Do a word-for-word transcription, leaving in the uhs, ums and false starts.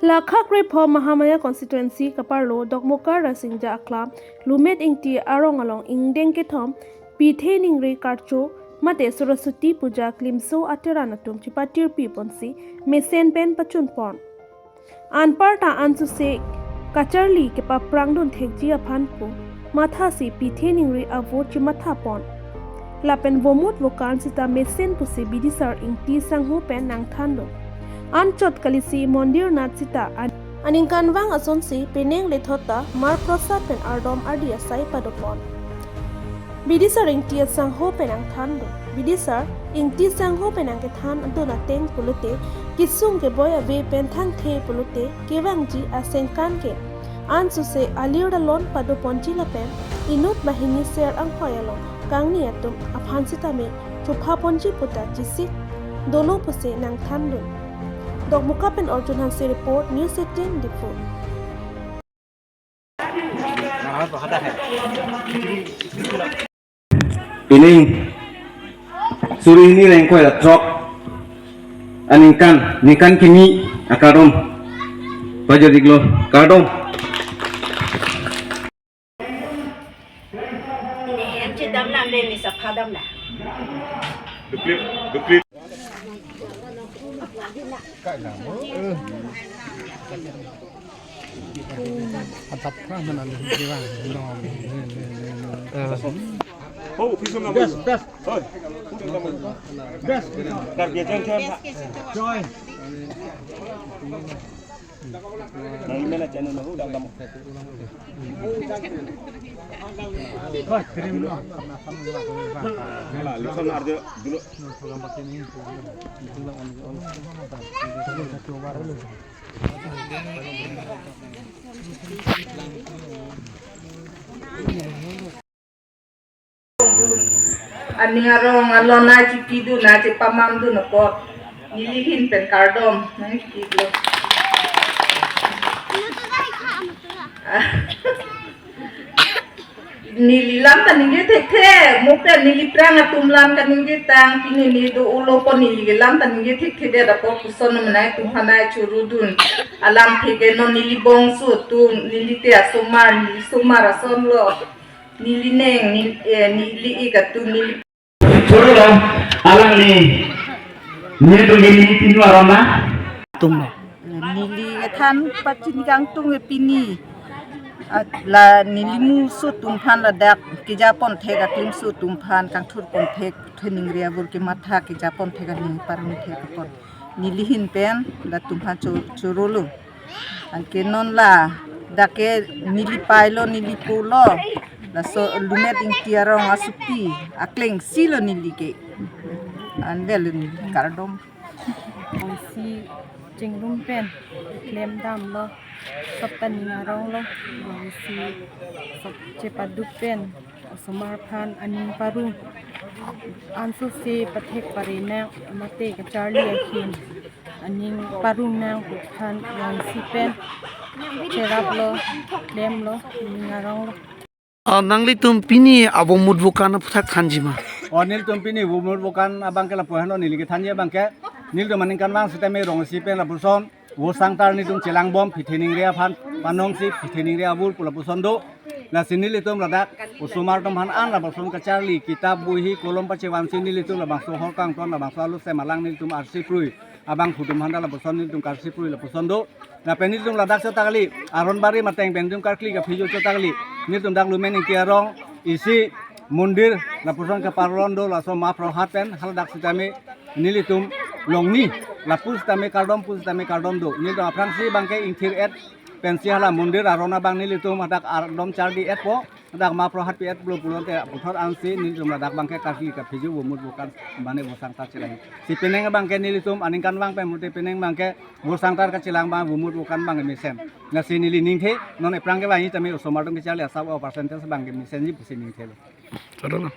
Lakha krepho Mahamaya constituency kaparlo Dokmoka Rasinja Aklam Lumet Ingti arong along ingdeng kethom Pithe Ningri Karcho mate Saraswati Puja klimso ateran atum chipatirpi ponsi mesen pen pachun pon. Anparta ansose kacharli kepaprang dun thekji aphan pu mathasi Pithe Ningri avo chimatha pon. Lapen vomut vokan sita mesen pusi bidisar Ingti Sangho pen nangthan dun. Anchot kalisi mondir nat sita an-, aningkanvang asonsi penang lethot ta mar prosad pen ardom ardi asai padopon. Bidisar Ingti Sangho pen nangthan dun. Bidisar Ingti Sangho pen nangkethan dun ateng pulote kesung keboi ave pen thangthe pulote kevangji asengkan ke ansose alir dalon padoponji lapen inut banghini ser anghoi along kangni atum aphan sitame chophaponji puta chisik dolo pusi nangthan dun. Dokmoka pen Arjun Hanse report, News eighteen Diphu. Pining suri hini ra ingkoi ra throk aningkan, ningkan kimi akardom pajir-iklo, kardom. Em chedam nang de ni sapha dam na. Duplik, duplik. Atap ka mana ni, di ba? No. Best, best. Best. Joy. Aning arong alon na chipidun na chipamamdun apot nelihin pen kardom nangkipidun. Neli lam ta ningje thekthe, mo pen neli prang atum lam kaningje tang, pini neli do-olo pon neli lam ta ningje thekthe det apot puson nonai atum aphan nai chorudun. Alamthe ke non neli bongso atum, neli te asomar, neli somar asonlo. Neli neng, nel-, eh, neli ik atum, neli. Chorolo, alangli, nelitum neli pinu arona. Tumlo. Neli kethan pachini kangtung ke pini. At la neli muso atum aphan ladak kejapon thek aklimso atum aphan kangthurpon thek Pithe Ningri avo kematha kejapon thek aning parni thek apot nelihin pen latum aphan cho-, chorolo. Anke non ladak ke neli pailo, neli pulo. Laso Lumet Ingti arong asopi akleng silo neli ke. Anvelo neli kardom. Bangsi chingrum pen klem damlo. Sop ta ning aronglo. Bangsi sop chepaduk pen osomar aphan aning parong. Ansose pathek pare nang mate kacharli ahin aning parong nang pu aphan bangsi pen cheraplo, klemlo, ning aronglo. Ah, nanglitum pini avomut vokan aputhak thanji ma? Oh, nelitum pini vomut vokan abang ke lapu henlo neli kethanji abang ke. Nelitum aningkanvang sitame rong isi pen lapuson vosangtar nelitum chelangbom Pithe Ningri aphan panongsi Pithe Ningri avur pu lapuson do. Lasi nelitum ladak osomar atum aphan an lapuson kacharli, kitap, bohi, kolom pachevansi nelitum labangso hor kangton labangso alusem alang nelitum arsi prui. Abangphu atum aphan ta lapuson nelitum karsi prui lapuson do. Lapen nelitum ladak chot ta kali, Aronbari mateng pen nelitum karkli kaphijo chot ta kali. Nelitum dak Lumet Ingti arong isi mondir lapuson kaparlon do, laso ma prohad pen haladak sitame nelitum longni lapu sitame kardom pu sitame kardom do. Nelitum aphrangsi abang ke ingthir-et pensi hala mondir aron abang nelitum hadak ardom chardi-etpo. Dak ma prohad pi-et pulo pulote puthot ansi nelitum ladak abang ke karkli kaphijo vomut vokan mane vosangtar chelang. Si penang abang ke nelitum aningkanvang pen mute penang abang ke vosangtar kachelang abang vomut vokan abang mesen. Lasi neli ningthe non ephrang kevangji tame osomar atum kacharli asap o percentage abang ke mesenji pusi ningthelo. Chorolo.